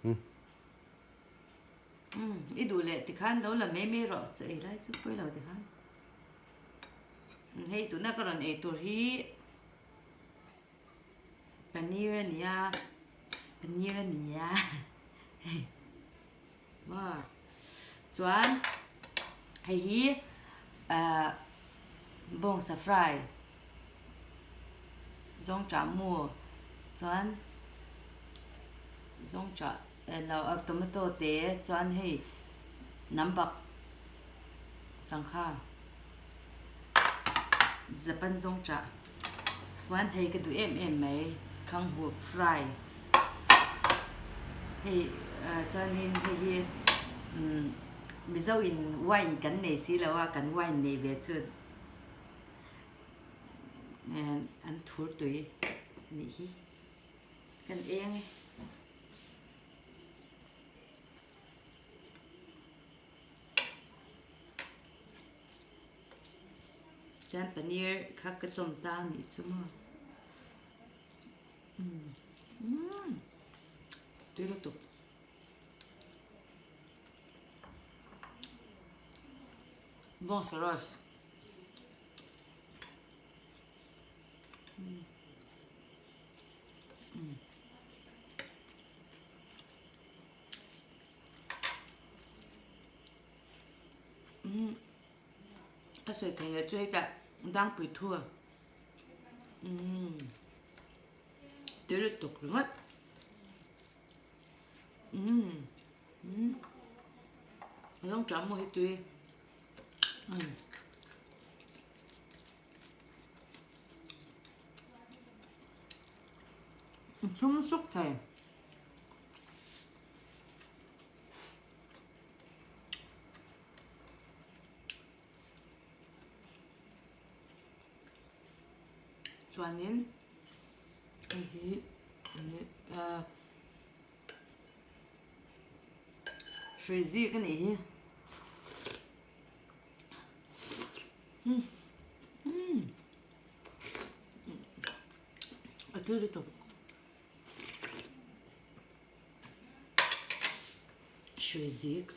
Umm i duh leh tikhan lo la mai mai rawh chaw ei lai chu pawi lo tikhan. Hei tuna ka rawn ei tur hi paneer a ni a, paneer a ni a hei maw chuan hei hi ahh bawngsa fry zawngṭah mu chuan zawngṭah Elo a tomato te chuan hei nambak changkha Japan zawng chah chuan hei ka duh em em mai khanghu fry hei chuanin hei hi umm Mizo in wine kan nei si lo a kan wine nei ve chu an thur tui a nih hi. Kan eng e. Chuan paneer kha ka chawm ta a nih chu maw. Umm tui lutuk. Bawngsa roast. Ka sawi thei leh chu hetah dangpui thu a umm tui lutuk ringawt umm umm zawng ṭah maw hi tui umm. Thlum suk thei. Chuanin hei hi hrui zik a nih hi. A thil lutuk hrui zik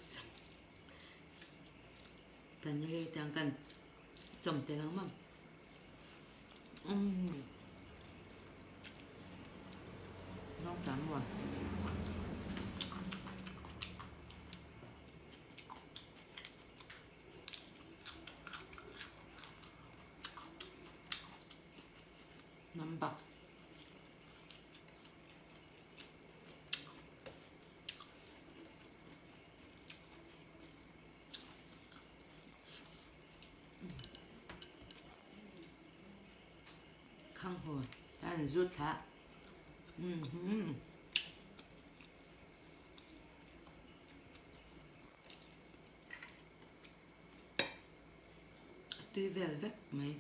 paneer te ang kan chawm tel ang maw umm rawng tam maw. Hnam bak. Khang haw ta an zut thla. Mhm. A tui vel vek mai.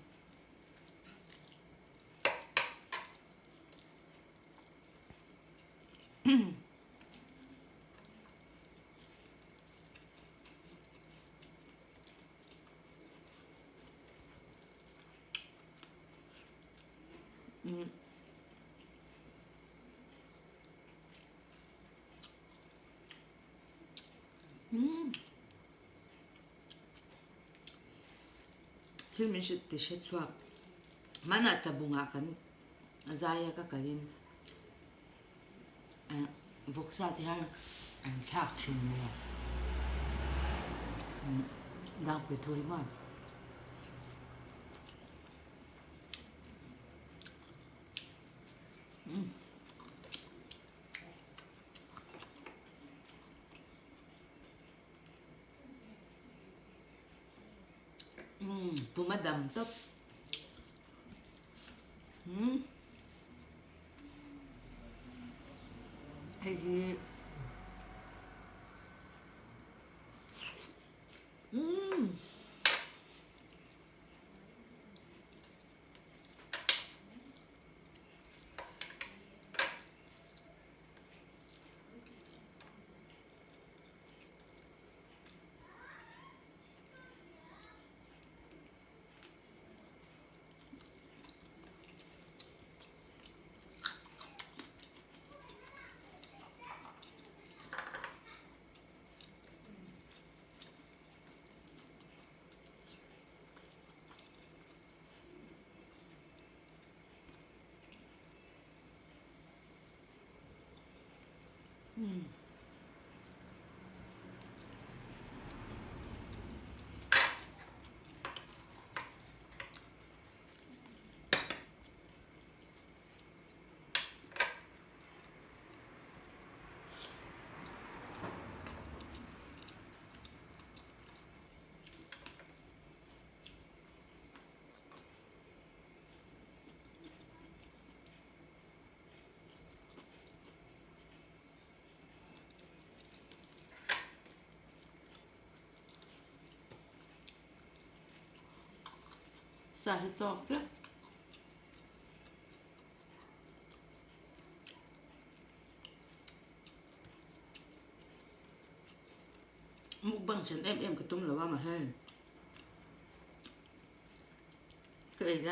Thil min hrilh ti hre chhuak hmanah tlabungah kan zai a ka kalin vawksa te hian an thlak thin nia dangpui thu hi maw. Umm pum a dam tawp umm hei hi umm. Umm. Sa hi tawk chiah. Mukbang chen em em ka tum lo a mahse ka ei lai.